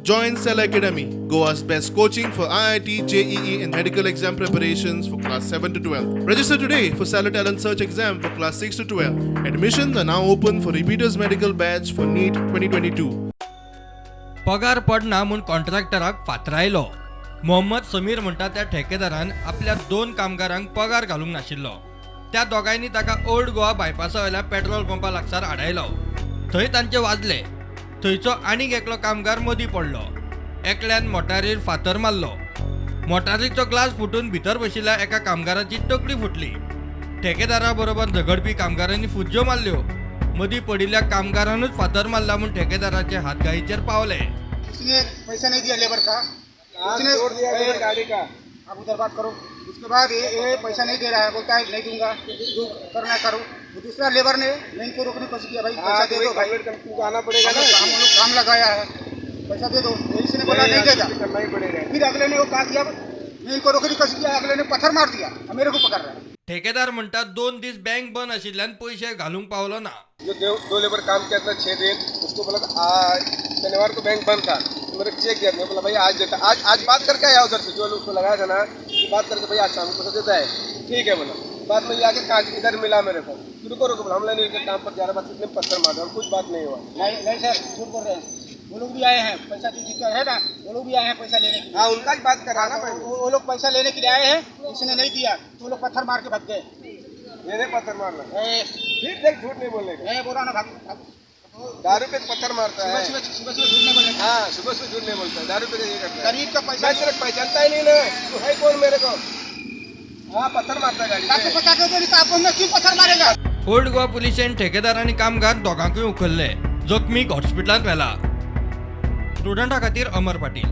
Join Cell Academy, Goa's best coaching for IIT, JEE, and medical exam preparations for class 7 to 12. Register today for Stellar Talent Search exam for class 6 to 12. Admissions are now open for repeaters medical batch for NEET 2022. पगार पडना म्हूण कॉन्ट्रॅक्टराक फातरायलो. मोहम्मद समीर म्हणटा त्या ठेकेदारान आपल्या दोन कामगारांक पगार घालूंक नाशिल्लो. त्या दोगांयनी ताका ओल्ड गोवा बायपासा वयल्या पेट्रोल पंपा लागसार आडायलो. थंय तांचे वाजले. थंयचो आनीक एकलो कामगार मदीं पडलो. एकल्यान मोटारीर फातर मारलो. मोटारीचो ग्लास फुटून भितर बशिल्ल्या एका कामगाराची तकली फुटली. ठेकेदारा बरोबर झगडपी कामगारांनी फुज्ज्यो मारल्यो. मदीं पडिल्ल्या कामगारानूच फातर मारला म्हूण ठेकेदाराचे हातघाईचेर पावले. उसने पैसा नहीं दिया लेबर का. उसने तोड़ दिया लेबर गाड़ी का. आप उधर बात करो. उसके बाद ये पैसा नहीं दे रहा है, बोलता है नहीं दूंगा, जो करना करो. वो दूसरा लेबर ने मैं इनको रोकने की कोशिश किया, भाई पैसा हाँ, दे तो दो भाई. वही कंप्लीट तुमको आना पड़ेगा हम ना. लोग हम लोग काम लगाया है, पैसा दे दो. इसने बोला नहीं देगा. करना ही पड़ेगा. फिर अगले ने वो क्या किया, मैं इनको रोकने की कोशिश किया, अगले ने पत्थर मार दिया और मेरे को पकड़ रहा है. ठेकेदार म्हणटा दोन दीस बँक बंद आशिल्ल्यान पयशे घालूंक पावलो ना. जो दो लेबर काम किया था 6 दिन, उसको बोला था, आज शनिवार को बैंक बंद था तो मेरे चेक दिया. मैं बोला भाई आज देता, आज आज बात करके आया उधर से. जो लोग उसको लगाया था ना, ये बात करके भाई आज शाम को पैसा देता है. ठीक है बोला. बाद में ये आके कांच इधर मिला मेरे को. रुको रुको बोला, हम नहीं काम पर जा रहा, बस इतने पत्थर मार और कुछ बात नहीं हुआ. नहीं नहीं सर, झूठ बोल रहे हैं. वो लोग भी आए हैं पैसा जो जिसका है ना, वो लोग भी आए हैं पैसा लेने के लिए. हाँ, उनका ही बात करा ना पहले. वो लोग पैसा लेने के लिए आए हैं. इसने नहीं दिया तो वो लोग पत्थर मार के भाग गए. ये नहीं पत्थर मारना. ए, फिर देख, झूठ नहीं बोलने का. मैं बोला ना, भाग भाग. दारू पे पत्थर मारता सुबह है. सुबह सुबह सुबह झूठ नहीं बोलने का. हाँ, सुबह सुबह झूठ नहीं बोलता है, दारू पे ये करता है. गरीब का पैसा. मैं तेरे पहचानता ही नहीं ना, तू है कौन मेरे को? हाँ, पत्थर मारता है गाड़ी आपको पे. पता क्यों नहीं? आपको मैं क्यों पत्थर मारेगा? ओल्ड गोवा पुलिशेन ठेकेदार आनी कामगार दोगांकूय उखल्ले. जखमीक हॉस्पिटलांत व्हेला. स्टुडंटा खातीर अमर पाटील.